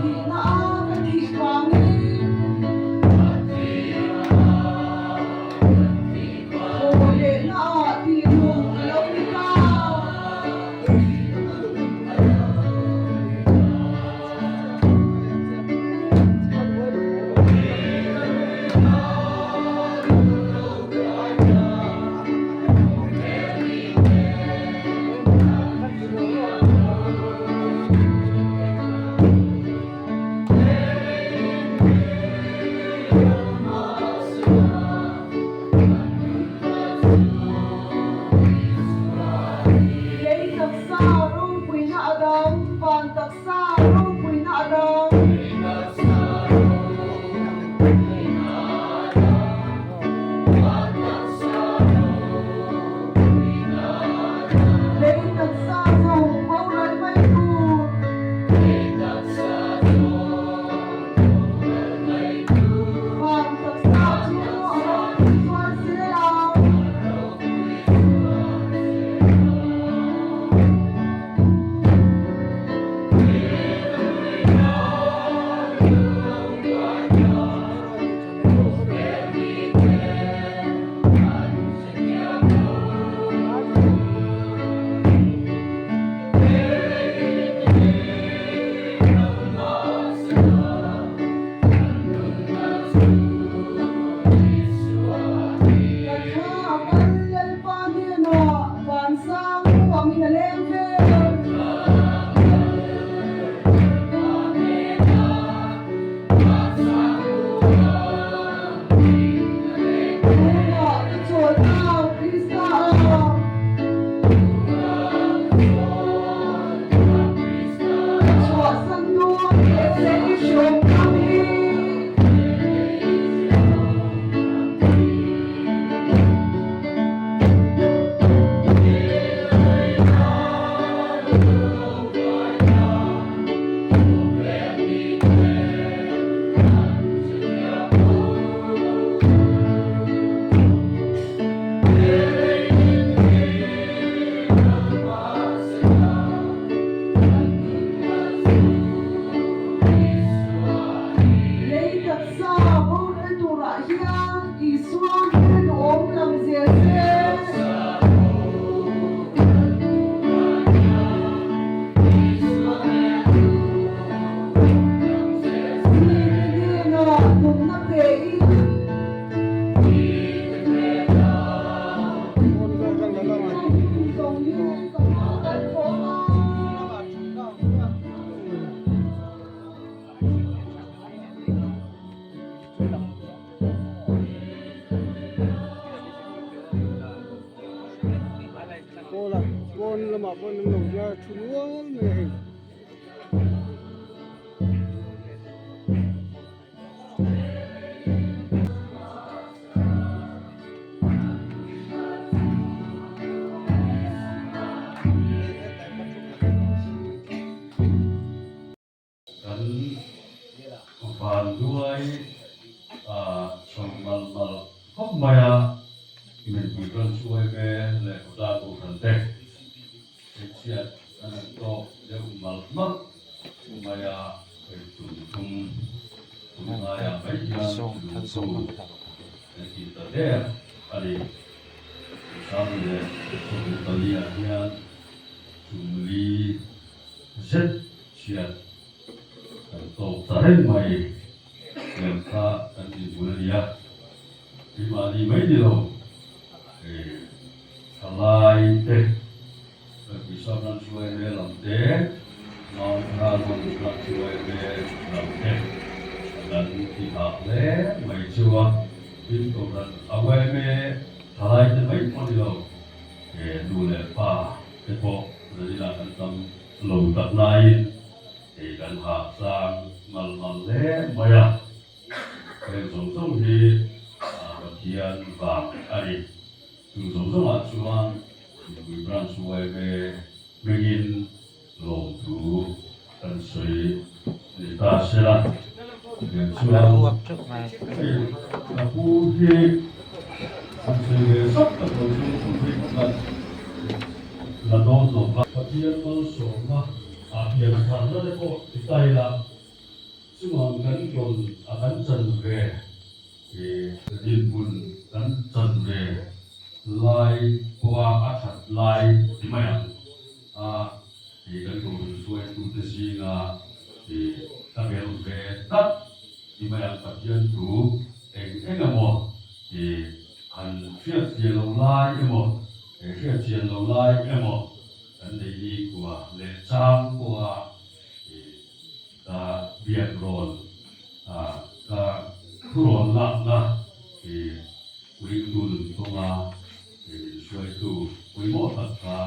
Thihna a ka thih vangin. Thaw lehna ah tih nun a lo ni ta. Lei taksa ropuina a dang, van taksa ropuina a dang. Lei taksa zawng boral mai tur. Van taksa chu a ropui chuan zel ang. Ka thla a kal Lalpa hnenah vansang ruangin a leng vel. Tunah ka chawl ta Krista a. Ka chhuahsan dawn he lei hrawm kam hi. Lei taksa boral turah hian Isua hmel duhawm lang zel se. Mite hnenah nunna pe in. Pawl a pawn lamah pawh an lo zar thu nual mai a hei. Kan vanduai chho mal mal khawp mai a, mipui kan hruai ve leh khawtlang kohhran te hriat an han tawk deuh mal mal mai a, hei tum thum tum laiah mai hian lungthu kan tih ta der a ni. Sang leh khawpui paliah hian tumli Zet chhiat kan tawk ta reng mai tiang kha kan inhmun a nia. Keimahni mai ni lo thalai te, Kalpui ram hruai ve lam te, Mount Hermon ram hruai ve lam te kan ti hah hle mai chu a. Tin Kohhran a uaime thalai te mai pawh ni lo nu leh pa te pawh Zanina kan tam lo tak laiin hei kan hah tlang mal mal hle mai a, heng zawng zawng hi Pathian vang a ni. Chung zawng zawngah chuan Thingpui Branch yma hmingin lawmthu kan sawi ni ta sela, tiang chuan hei ka pu hi han sawi ve zauh tak lo chu thu hi kan la dawn lo va. Pathian malsawmna ah pian tharna te pawh ti ta ila. Chungah kan tawn a kan chan ve dinhmun kan chan ve lai pawha a that lai ti mai ang a kan kohhran hruaitute zinga ka bel ve tlat ti mai ang Pathian thu eng eng emaw han hriatfiah loh lai emaw hriatchian loh lai emaw kan nei ni kua leh chang pawha Ka biak rawn a ka thurawn lakna i ringtu nun kawnga i min hruaitu pawimawh tak kha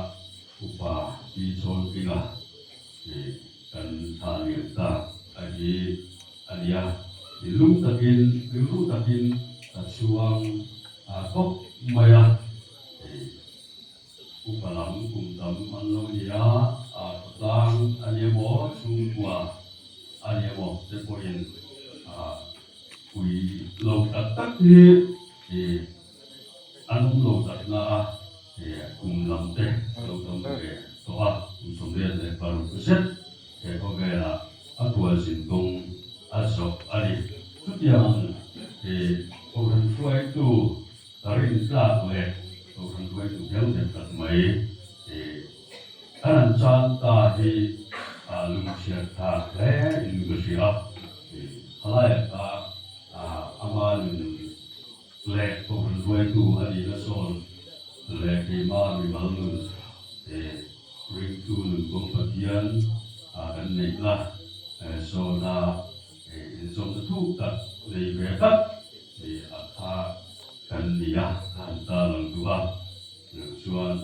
Upa Pi Chawnpinga i kan thlah lian ta a hi a nia. I lung takin rilru takin ka chhuang tawp mai a. Upa lam kum tam an lo ni a, a khawtlang a ni emaw, chhungkua a ni emaw te pawhin a pui lo tak tak hi an awm lo tak na a, kum lam te a lo tam ve tawh a, kum 46 zet he khawvelah a kualzin kawng a zawh a ni. Chutiang Kohhran hruaitu Ka rintlak leh Kohhran hruaitu hmel nghet tak mai kan han chan ta hi lungchhiat thlak hle in ka hria. Khalaiah kha ama nun leh Kohhran hruaitu a nihna sawn leh keima mimal nun ringtu nun kawng Pathian kan neihna sawna inzawmna thuk tak nei ve tlat Hei a kha kan ni a, ka han ta lang duh a, lo chuan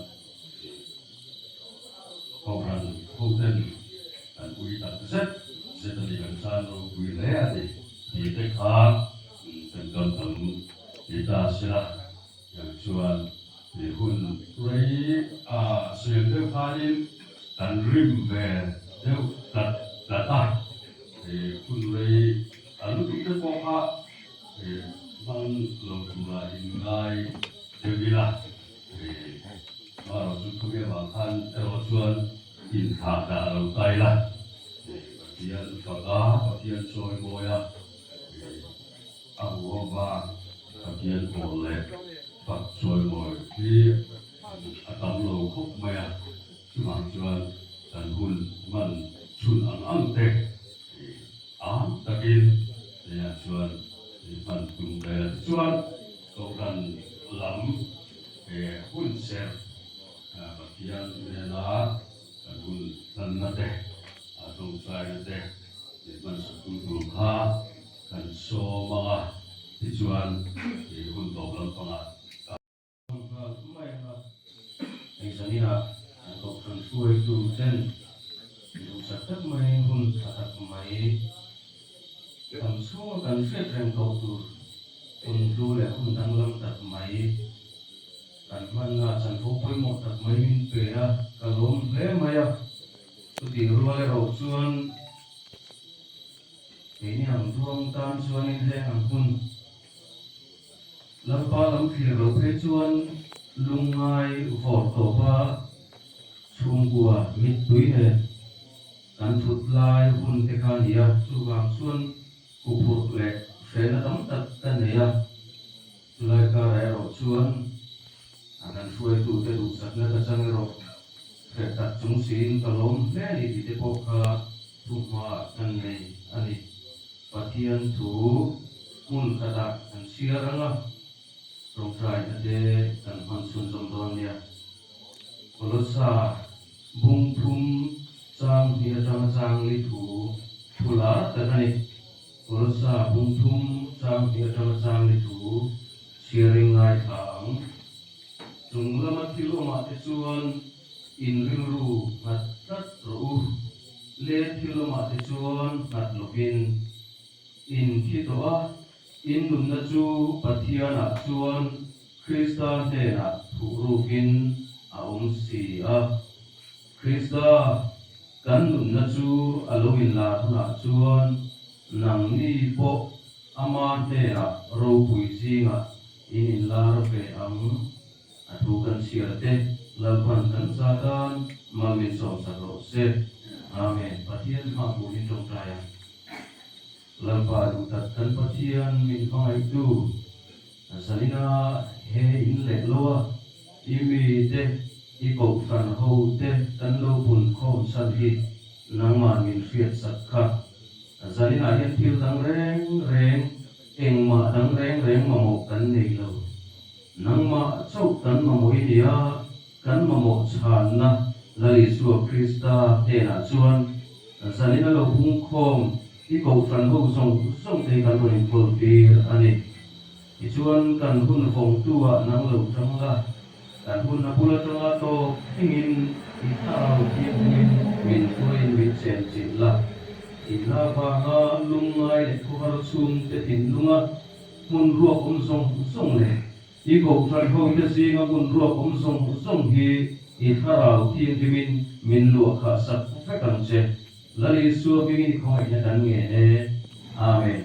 Kohhran hoten kan ui tak zet zet a ni, kan chan ropui hle a ni tih te kha kan kam tam ti ta sela, lo chuan hun rei a sawi deuh khanin kan rim ve deuh tlat tlat a, hun rei A lutuk te pawh kha hmang lo tura inngai deuh ila, amaherawhchu khawmi avang khan erawh chuan inthlah dah lo ta ila, Pathian faka, Pathian chawi mawia, a huhova Pathian pawl leh fak chawi mawi hi a tam lo khawp mai a, chuvang chuan kan hun hman chhun ang ang te Am takin heiah chuan i hman tum ve a tichuan Kohhran lam hun serh Pathian hnena kan hun hlanna te, a tawngtaina te i hman sak tum tur kha kan sawm ang a, tichuan i hun tawp lampangah ka Nghal mai ang a, hei zaninah an kohhran hruaitu ten duhsak tak mai hun tha tak mai dam chhunga kan hriat reng tawh tur hun hlu leh hun danglam tak mai kan hmanna chanvo pawimawh tak mai min pe a, ka lawm hle mai a, chutih rual erawh chuan keini ang duang tan chuanin heng ang hun Lalpa lam thlir lo phei chuan lungngai vawr tawpa chhungkua mittui nen kan thut lai hun te kha a ni a, chuvang chuan huphurh leh hrehna tam tak ka nei a, chulai karah erawh chuan a kan hruaitute duhsakna ka chang erawh hreh tak chung siin ka lawm hle a ni tih te pawh kha thuhma kan nei a ni. Pathian thu hmun khatah kan chhiar ang a, tawngtaina te kan hman chhunzawm dawn nia. Kolossa bung thum chang hnih atanga chang li thu thu lar tak a ni. Kolossa bung thum chang hnih atanga chang li thu chhiaring ngaithla ang. Chung lama thil awmah te chuan in rilru nghat tlat rawh u. Le thil awmah te chuan nghat lovin in thi tawh a, in nunna chu Pathianah chuan Krista hnenah thuh rukin a awm si a. Krista kan nunna chu a lo inlar hunah chuan nangni pawh ama hnenah ropui zingah in inlar ve ang. A thu kan chhiar te Lalpan kan za tan mal min sawmsak rawh se. Amen. Pathian hma turin tawngtai ang. Lalpa duhtak kan Pathian min hmangaihtu zanina he in leh lo a, i mite, i kohhran hote kan lo pun khawm chhan hi nangmah min hriatsak kha. Zaninah hian thil dang reng reng, engmah dang reng reng mamawh kan nei lo. Nangmah chauh kan mamawh i nia, kan mamawh chhanna Lal Isua Krista hnenah chuan zanin a lo pungkhawm i kohhran ho zawng zawng te hi kan rawn inkawl tir a ni. Tichuan kan hun vawngtu ah nang lo tang la, kan hun a bul atanga tawp thlengin i thlarau thianghlimin min hruaiin min chenchilh la, i hla vanga lungngai leh khawhar chhungte thinlunga Hmun ruak awm zawng zawng leh i kohhran hote zinga hmun ruak awm zawng zawng hi i thlarau thianghlimin min luah khah sak vek ang che. Lal Isua hmingin i khawngaihna kan ngen e. Amen.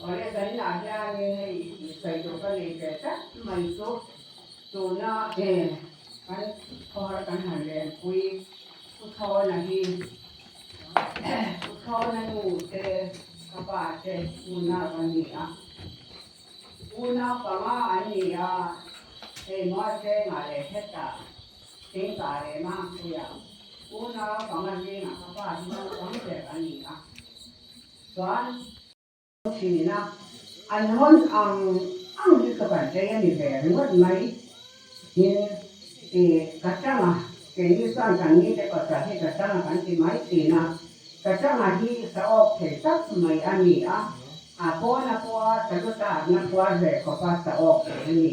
Awle zaninah hianin hei sawi tur ka nei ve tlat mai chu tuna kan khawhar kan han lenpui Pu Thawna hi Pu Thawna nu te ka pa te unau an ni a. Unau panga an ni a, hei Mualchengah leh hetah Thingkah leh Mangpuiah unau panga zingah ka pa hi naupang ber an ni a. Chuan. Thin a, an hawn ang ang hi ka ban tlei a ni ve ringawt mai. Tin, i ka tanga, keini chuan kan nite pasal hi ka tanga kan ti mai thin a, ka tanga hi sa awk thei tak mai a ni a, a pawna pawha salu tatna phuar ve khawpa sa awk thei a ni.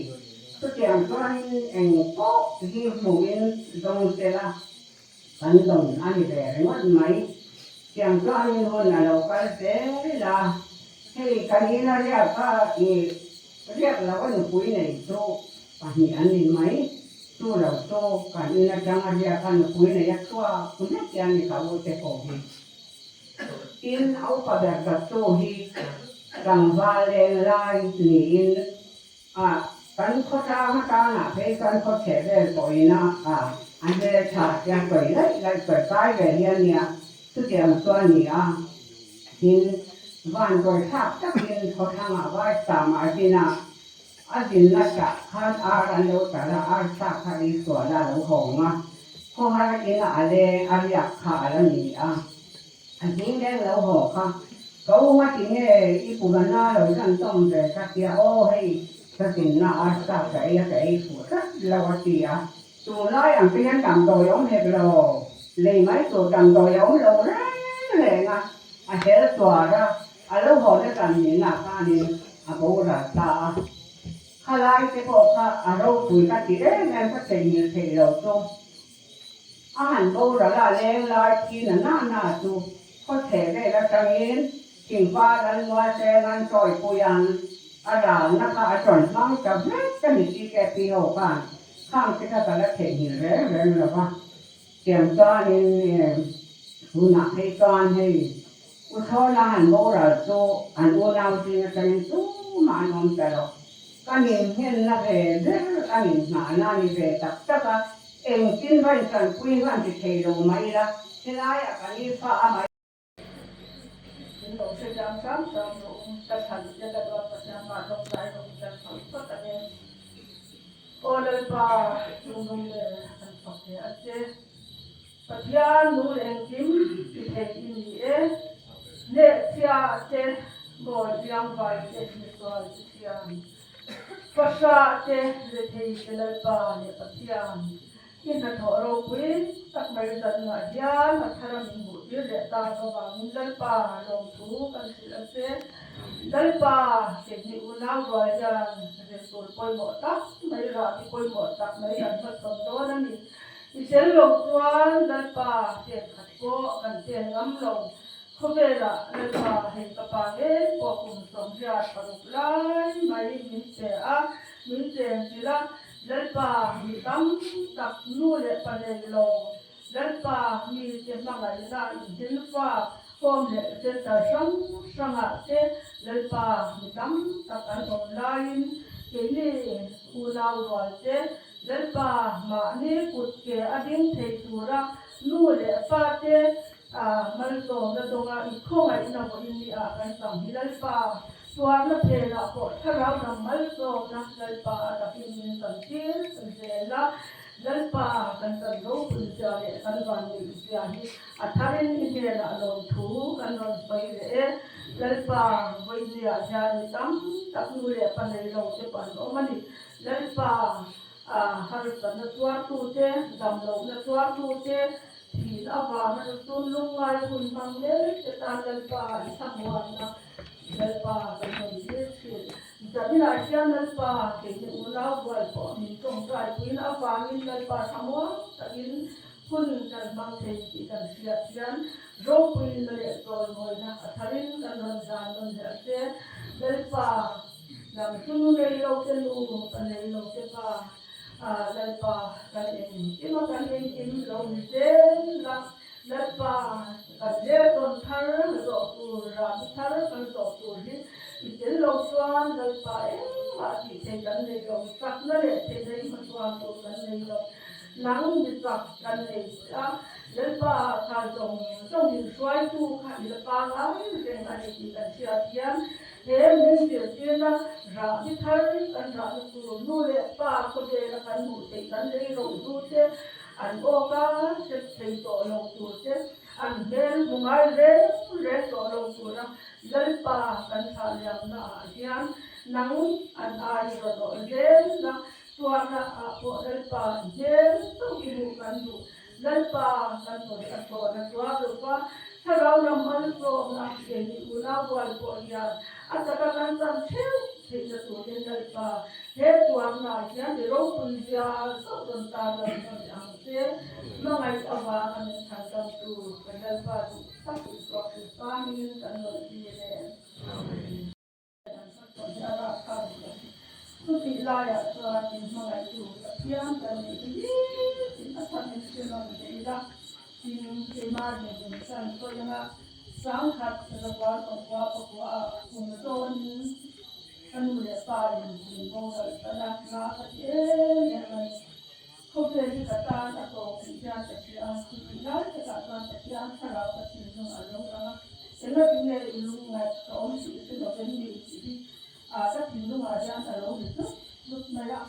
Chutiang chuanin eng pawh hi hmuhin dawng sela kan dawn a ni ve ringawt mai. Tiang chuanin hun a lo kal zel a, hei kan ina riak a i riak loh a nupui nei chu pahnih an ni mai. Chu lo chu kan in atanga riak a nupui nei a chhuak mek hian ni ka u te pawh hi. Tin, a upa ber dawttu hi tlangval leng lai niin a kan khawtlang atangah phei chuan khawchhe vel pawhin a a hmeltha tia sawi laih laih sawi kai ve hi a nia, chutiang chuan ni a. Tin, vantawi thlak takin khawthlangah vai sam a zin a, A zinna tah khan ar an lo tal a, ar sa kha ei sual a lo hawng a, khawhar ina a leng a riak kha a la ni a. A zing leng lo haw kha, Ka u nga ti nge i kum a na lo zan tawm ve ka tia, aw hei ka zinna ar sa ka ei a ka ei fuh tlat lo a ti a. Tunlai ang te hian damdawi a awm hek lo, lei mai tur damdawi a awm lo reng reng a, a hel tuar a, A lo haw na tan nihna khanin a boral ta a, khalai te pawh kha a ropui ka ti em em ka theihnghilh theih lo chu. A han boral a leng lai thi na na na chu khawchhe vel atangin thingpa Lalmualcheng an chawipui ang. A ralna kha a rawn hmang ta vek a ni TKP ho khan khang te kha ka la theihnghilh reng reng lo va. Tiang chuanin tunah phei chuan hei U Thlawna han boral chu an unau zing atangin tumah an awm ta lo. Ka ninnghenna ve ber a ninghahna a ni ve tak tak a, engtin va intanpui hman ti thei lo mah ila helaiah kan infa a mai. Min lo hre chiang hram hram rawh u, ka chhan che ka duat Pathian pa tawngtai rawh u kan phal phawt ang e. Aw Lalpa, chungnung leh an fak hle a che. Pathian nu leh engkim ti thei i ni e. Hnehchhia a che, bawi liangvai te misual che thiam. Fahrah te rethei te Lalpa leh Pathian. I hnathawh ropui tak mai zanah hian a thar a min hmuhtir leh tak avangin Lalpa lawmthu kan hrilh a che. Lalpa, keini unau rual hian zirtur pawimawh tak mai, rahbi pawimawh tak mai kan hmachhawn dawn a ni. I tel lo chuan Lalpa pen khat pawh kan pen ngam lo. Khawvelah Lalpa hei ka pa ngei pawh kum 86 lai mai min pe a, min chenchilh a. Lalpa mi tam tak nu leh pa nei lo, Lalpa mite hmangaihna inhilfa home leh center hrang hrangah te Lalpa mi tam tak an awm laiin keini unau rual te Lalpa mahni kut ke a ding thei tura nu leh pa te malsawmna dawnga i khawngaihna vawiin ni ah kan chang hi Lalpa Tuarna phenah pawh thlarau lam malsawmna Lalpa a takin min kan tir zel a, Lalpa kan chan ropui zia leh kan vanneih zia hi a tharin i hnenah lawmthu kan rawn sawi leh e. Lalpa vawinia hian mi tam tak nu leh pa nei lo te pawh an awm a ni. Lalpa harsatna tuartute, damlohna tuartute, thin avanga lusun lungngai hun hmang mek te tan Lalpa i thlamuanna Lalpa kan rawn zir thin. Zaninah hian Lalpa keini unau buai pawh min tawngtai puiin avangin Lalpa thlamuang takin hun kan hmang thei tih kan hriat hian ropuina leh chawimawina a tharin kan rawn zan nawn leh a che. Lalpa nang chu nu nei lo te nu, pa nei lo te pa, Lalpa kan engkim a kan engkim lo ni zel la. Lalpa, kan ler tawn thar zawh tur, rahbi thar kan zawh tur hi i tel lo chuan Lalpa engmah tih thei kan nei lo, chakna leh theihna i hmachhuan tur kan nei lo, nang mi chak kan nei che a, Lalpa kha zawng zawng in hruaitu kha i la pangai reng a ni tih kan hriat hian he min zirtirna rahbi thar kan rahna tur nu leh pa khawvela kan hmuh theih kan lei roh hnu te, An awk a, hrep thei tawh lo tur che, an hmel hmu ngai reng reng tawh lo tura Lalpa kan thlah liamna ah hian nang an ai rawn awh zel la, tuarna ah pawh Lalpa i hmel chauh i hmuh kan duh. Lalpa kan rawn a thlawhna tuar lo va, thlarau lam malsawmna keini unau rual pawh hian a taka kan chan theuh theihna turin Lalpa He tuarna hian i ropui zia zauh rawn tar lan hman ang che. Hmangaih avanga min chhandamtu kan Lalpa duh tak Isua Krista hmingin kan rawn tir e. Amen. Chutih laiah chuan min hmangaihtu Pathian kan nih hi nitin a chhan min hre nawn ve ila. Tin, keimah dinhmun chan sawi anga sangkhat zakua pakua pakua ah kum zawnin Ka nu leh pa in min boral tan a, na ka ti em em a ni. Khawvel hi ka tan a tawk tih hian ka hria a, chutih lai takah chuan Pathian thlarau ka thinlung a lo lang a, engati nge i lungngaih ka awm tih hre lo em ni tih hi ka thinlungah hian a lo ri hlut hlut mai a.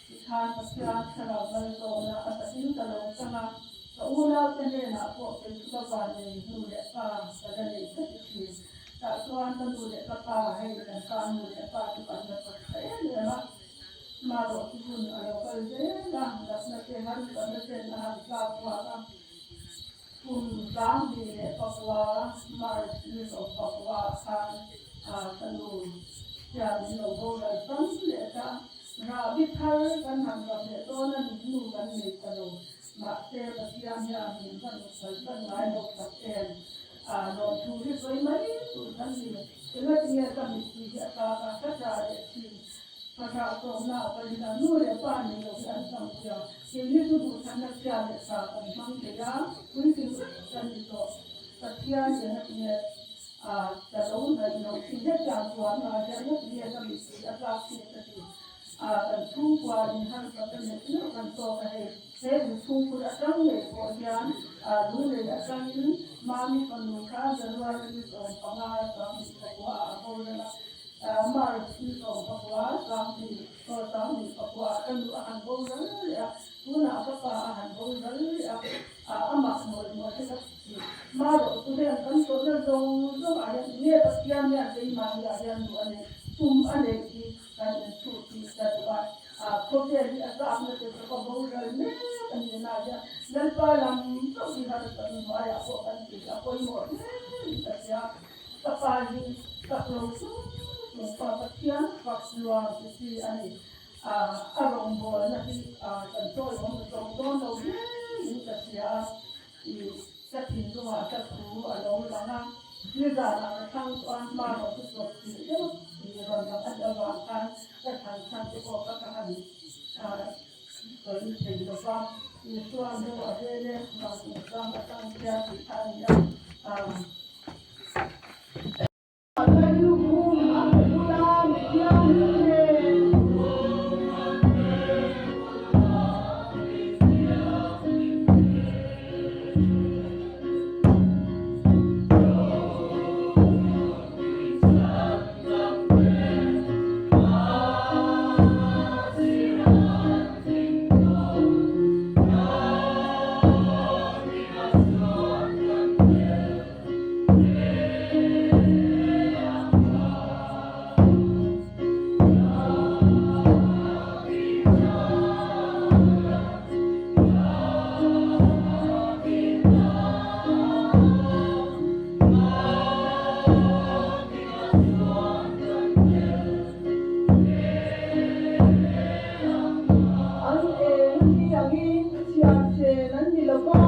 Tikhan Pathian thlarau malsawmna a takin ka lo chang a, ka unaute hnenah pawh kei chu ka van nei nu leh pa ka la nei tlat i thin. Tah chuan ka nu leh ka pa, hei kan pa nu leh pa chu kan la kawt tha em em a, marawh chu hun a lo kal zel a, natna te harsatna ten a han tlak kuak a, kum 2009 March ni 19 ah khan ka nu hian min lo boral tam leh ta, rahbi thar kan han rap leh dawn a ni hnu kan nei ta lo, mahse Pathian hian min van kalsan ngai lo tak em. A lawmthu hi sawi mai tur kan ni. Engati nge ka mittui hi a tlak a, ka tla leh thin. Fahrah tawhna a kalin a nu leh pa nei lo hi an tam pui a, keini chu duhthlanna chhia leh sa kan hmang thei a, puitling vek kan ni tawh. Pathian eng a tinge a ka lo hnaih loh thin hetiang chuan ah hian ngawt nge ka mittui a tlak thin ka ti. A kan chhungkua in harsat a nek neuh kan tawk a hei. He inchhungkhur atang ngei pawh hian Lunglei atangin Mami fanu kha January ni 15 2009 ah a boral a, March ni 19 2009 ah ka nu a han boral leh a, tunah ka pa a han boral leh a, amah mawlh mawlh hi ka ti. Marawh chu heng kan tawrhna zawng zawngah hian enge Pathian hian keimahni ah hian duh a neih, tum a neih hi kan inchhuh tih ka duh a. Khawvel hi a tlakna te chu ka boral mek a ni na hian Lalpa lam chauh hi harsat hnuaiah pawh kan tih a pawimawh hle in ka hria. Ka pa hi chak lo chung chung pa Pathian fak nuam ti chi a ni. A rawngbawlna hi kan chawiawm ta tawng dawn lo hle in ka hria. Ka thinlungah ka thu a lo lang a, nizanah ka thlang chuan hma rawn chu chawp chilh deuh tih rawn lang a nih avang khan ka thlan chhan te pawh kha ka han sawi thei lo va, Isua nu a vel e, mah chungchang atang hian tih kha a ni a. An eng a ni angin chhiarsen an ni lo va.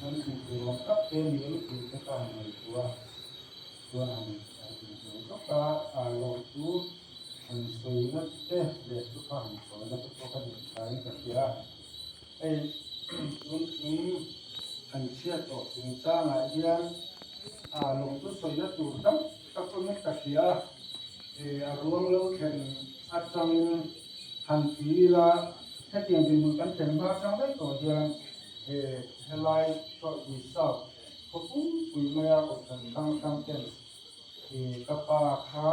An tih tur awm tak te niin tih te kha han ngaihtuah a, chuan han tih tur lawk a lawm chu han sawina te leh chu kha han sawina te pawh ka duh thain ka hria a. Hei tun chung han chhiat tawh chungchangah hian lawm chu sawina tur tam tak awmin ka hria a, a ruang lo thlen atangin han ti ila hetiang dinhmun kan thlen hma atang daih tawh hian He helai Chawlhpui South khaw pumpui maia kohhran hrang hrang ten i ka pa kha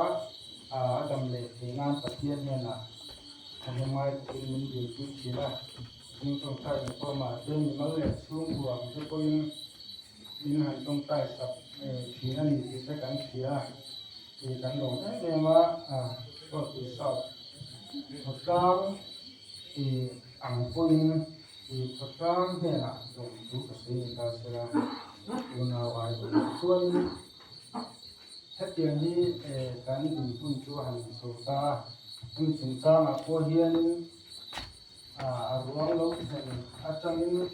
a dam leh thei nan Pathian hnenah thahnemngai takin min dilpui thin a, zing tawngtai inkhawmah te mimal leh chhungkua ang te pawhin min han tawngtai sak thin a ni tih te kan hria a, i kan lawm em em a, Chawlhpui South khawtlang i ang pawhin I khawtlang hnenah zawm chu ka sawi ni ta sela, unau ai awm lo chuanin hetiang hi kan dinhmun chu a han chho ta a, hemi chungchangah pawh hianin. A ruang lo thlen atangin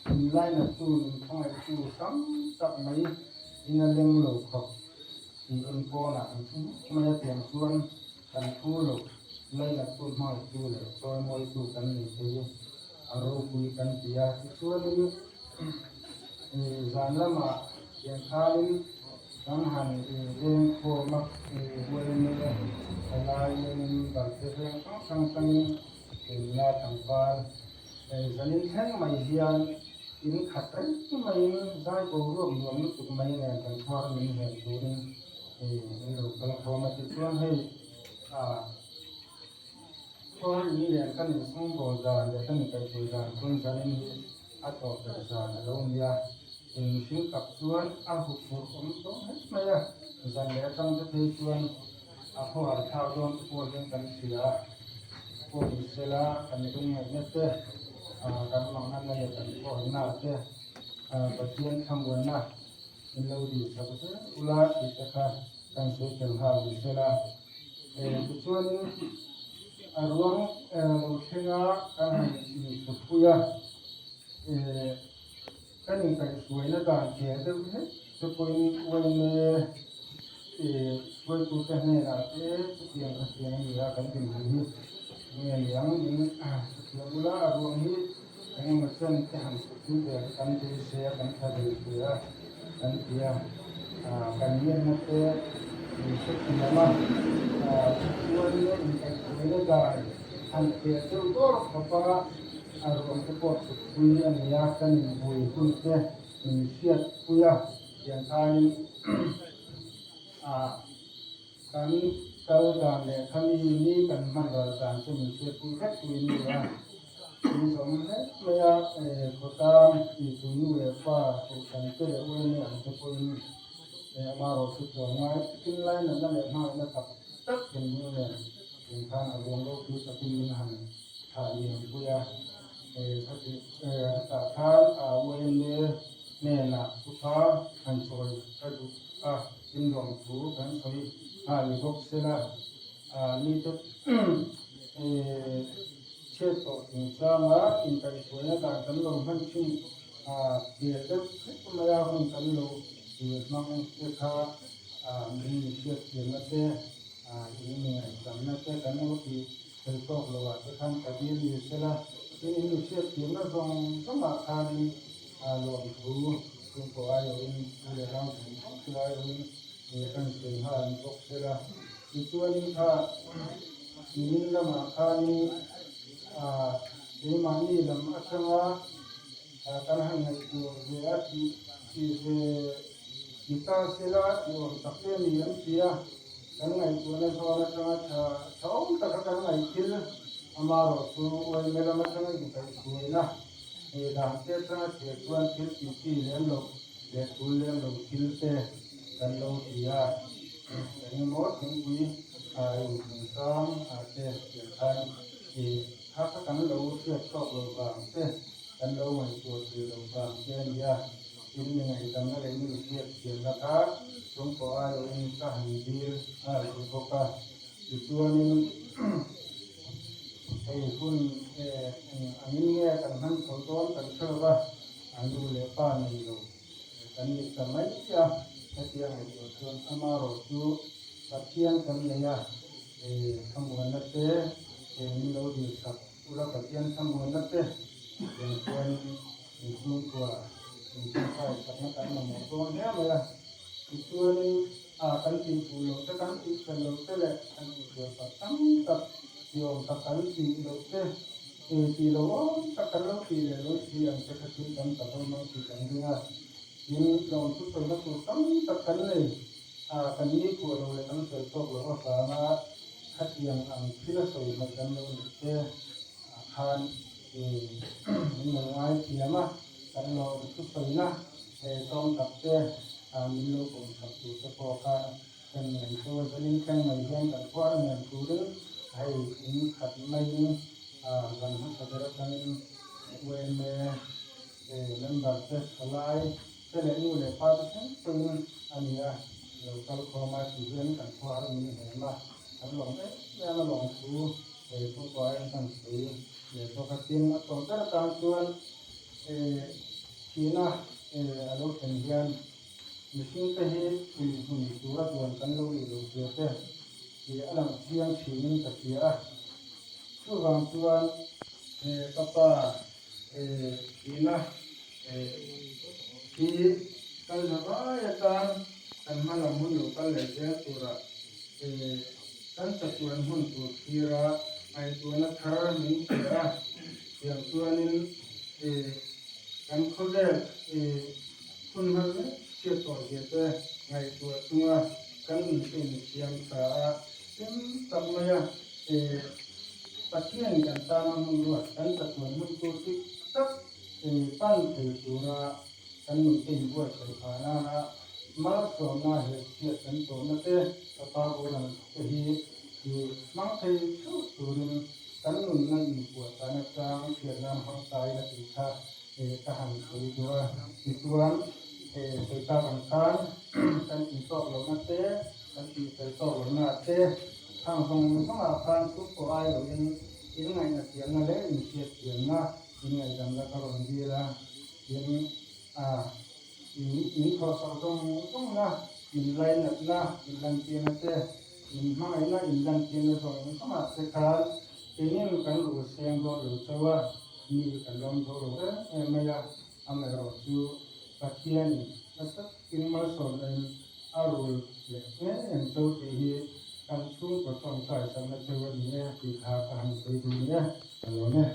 min lainattu, min khawngaihtu tam tak mai in a leng lo khawp tiin pawnah an thu hmuk mai a, tiang chuan kan thu lo lainattu, hmangaihtu leh chawimawitu kan ni thei a ropui kan ti a. Tichuanin zan lamah tiang khanin kan han veng khawm a, uaime thalaiin barte veng hrang hrang tangin Keimah tlangval zanin thleng mai hian in khat reng maiin zai boruak nuam lutuk mai nen kan chhuar min hel turin min lo kal khawm a. Tichuan hei chhuar in nen kan insawngbawl dan leh kan inkaihpui dan chuan zanin hi a tawp ber zan a lo ni a. Engthil tak chuan a huphurh awm tawh hle mai a, zan leh atang te phei chuan a khawhar thlak dawn te pawh hian kan hria a, pawh ni sela kan lungngaihna te, kan manganna leh kan khawharna te Pathian thlamuanna min lo dihsak zel ula tih te kha kan sawi tel nghal ni sela. Tichuanin a ruang lo thlenga kan han inthutpui a. Kan inkaihhruaina dan che deuh hlek chu pawhin uaime hruaitute hnenah te chutiang khatiang a ni a, kan dinhmun hi nge niang min chutiang ula a ruang hi eng emaw chen te han thutpui ve kha kan beisei a, kan tha ve ve a kan ti a, kan ngenna te min hrethiam a, uaime inkaihhruaina dan han che deuh dawr khawp a. A ruang te pawh thutpui a ni a, kan inbui hun te min hriatpui a, tiang khanin ah kan kal dan leh khami ni kan hman ral dan chu min hriatpui vek pui a ni a. Min zawm hle mai a, khawtlang tih nu leh pa kohhran te leh uaime ang te pawhin amaherawh chu tluang ngai takin lainatna leh hmangaihna tak tak thinlung nen tiang khan a ruang ropui takin min han Thah Lianpuia hetah khan UNA hnenah thupa han sawi ka duh a, in lawmthu kan sawi nghal ni bawk sela, mite chhiat tawh chungchanga inkaihhruaina dan kan lo hman thin hmel deuh hlek mai a, hun kan lo hmang te kha min hriat thiamna te, in mi ngaihsamna te kan lo tih Thil tawk lo ah te khan ka dil ni sela, tin in mi hriat thiamna zawng zawng ah khanin lawmthu chhungkaw aiawhin u leh nau zawng zawng thil aiawhin kan sawi nghal ni bawk sela. Tichuanin kha nimin lamah khanin keimahni lam atanga kan han ngaihtuah ve a tih tih ve ni ta sela tih awm tak te a ni an ti a. Kan ngaihtuahna zawn atanga tha tha awm taka kan ngaih thil amaherawh chu uaime lam atanga inkaihhruaina leh dan te atanga thlir chuan thil tih chi lem loh leh tul lem lo thil te kan lo ti a. Engemaw thingpui inchungchang te thlir khan kha kha kan lo hriat chhuak lo vang te, kan lo ngaihtuah thei lo vang te a ni a. Tin, mi ngaihdamna leh mi hriat thiamna kha chhungkaw aiawhin ka han dil nghal duh bawk a. Tichuanin hei hun eng angin nge kan hman chho dawn kan hre lo va, a nu leh pa nei lo kan ni ta mai a. Hetia ngaihtuah chuan amaherawh chu Pathian kan nei a, thlamuanna te min lo dilsak ula Pathian thlamuanna te tiang chuan Inchhungkua inchhungkai chakna kan mamawh dawn hle mai a, tichuanin a kan tihfuh loh te, kan tihfel loh te leh kan inhriat tak tam tak tiawm tak kan tih loh te, tih lo awm tak kan lo tih leh lo si ang te kha thil tam tak awm ang tih kan ring a, tin lawmthu sawina tur tam tak kan nei a, kan nikhua lo leh kan fel tawk loh avanga khatiang ang thila sawi hmaih kan lo nih te ah khan min lo ngai thiam a, kan lo thusawina tawng tak te min lo kawm chak tur te pawh kha kan ngen chu a zanin thleng mai hian kan khuar ngen turin hei in khat maiin zan hmasa ber atangin UMA member te thalai te leh nu leh pa te thleng pawhin a ni a, lo kal khawm a ti hian kan khuar min hnem a, kan lawm em em a lawmthu. chhungkua ah hian kan sawi leh bawk a. Tin, a tawp ber atan chuan thihna a lo thlen hian mihring te hi kum hmun tura duan kan lo nih loh zia te tih a lang chiang thinin ka hria a. Chuvang chuan ka pa thihna hi kal hna vai atan kan hma lam hun lo kal leh zel tura kan chatuan hun tur thira ngaihtuahna thar min pe a. Tiang chuanin kan khawvel hun hman mek chhiat tawh zia te ngaihtuah chunga kan inhrin siam tha a hlim tak mai a. Pathian kan tana hmun ruat kan chatuan hmun tur dik tak pan thei tura kan nunte inbuatsaih phah nana malsawmna he chhiat kan tawhna te ka pa boral te hi hmang thei theuh turin kan nunna inpuahchah nachang hriat nan hmang ta ila tih kha ka han sawi duh a. Tichuan, sawi tak ang khan kan intawk lohna te, kan tihfel tawk lohna te, khang zawng zawngah khan chu pawh ai loin inngaihna thiamna leh inhriat thiamna inngaihdamna ka rawn dil a. Tin, min thawhsak zawng zawngna, min lainatna, min lantirna te, min hmangaihna inlantirna zawng zawngah te khan keinin kan rul seng dawn lo chauh a, mi kan lawm dawn lo em em mai a, amaherawh chu Pathianin nasa takin malsawmnain a rul leh em em chauh tih hi kan chhungkaw tawngtai sakna cheu a ni e tih kha ka han sawi duh ni e, ka lawm e.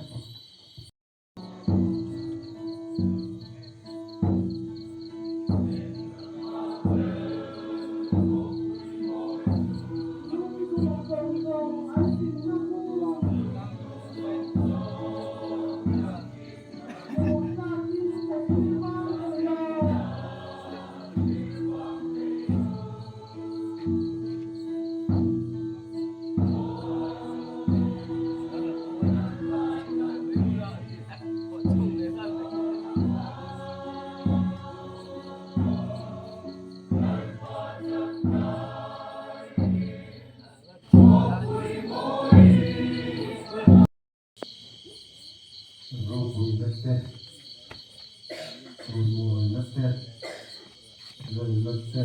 Ropuina te, Ruihmawina te, Lalna te,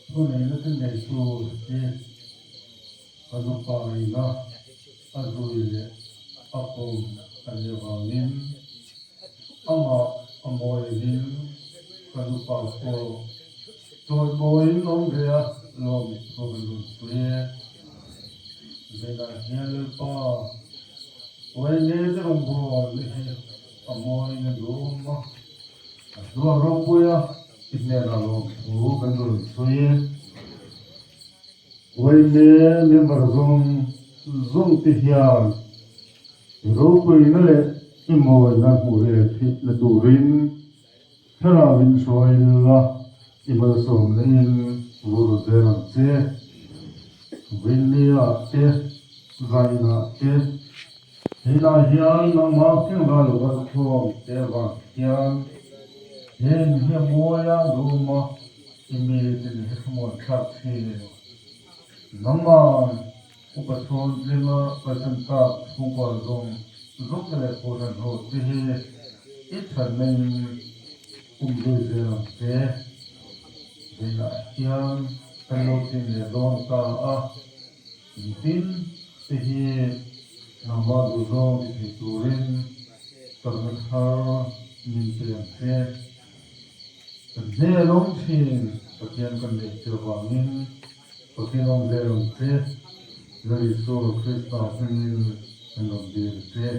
Thuneihna te nei tur hi ka nupaina a zui leh a kawm a nih avangin amah a mawiin ka nupa pawh chawimawiin awm ve a lawm thu ka rawn sawi e. Zeinah hian Lalpa Uaile te rawngbâwl hi a mawiin a duhawm a, a hluak ropui a, i hnenah lawmthu kan rawn sawi e. Uaile member zawng zawng te hian i ropuina leh i mawina hmuh ve theihna turin Thlarau in hruai la, i malsawm leh in vur zel ang che. Vawiinnia te, zainah te, heilai hian nangmah fiangva lo kal chhuak te avang hian he in hi a mawi a lum a, i mi tin hi thlamuan thlak thin. Nangmah upa chhawn tlinga kalsan tak chhungkua zawng zawng te leh kohhran ho te hi i thatna in um zui zel ang che. Zeinah hian kan lo chin leh dawn ta a, engtin te hi nangmah duh zawng ti thei turin chakna thar min pe ang che. Kan hmel awm thin Pathian kan neih che avangin Pathian awm zel ang che, Lal Isua Krista hmingin kan rawn dil che.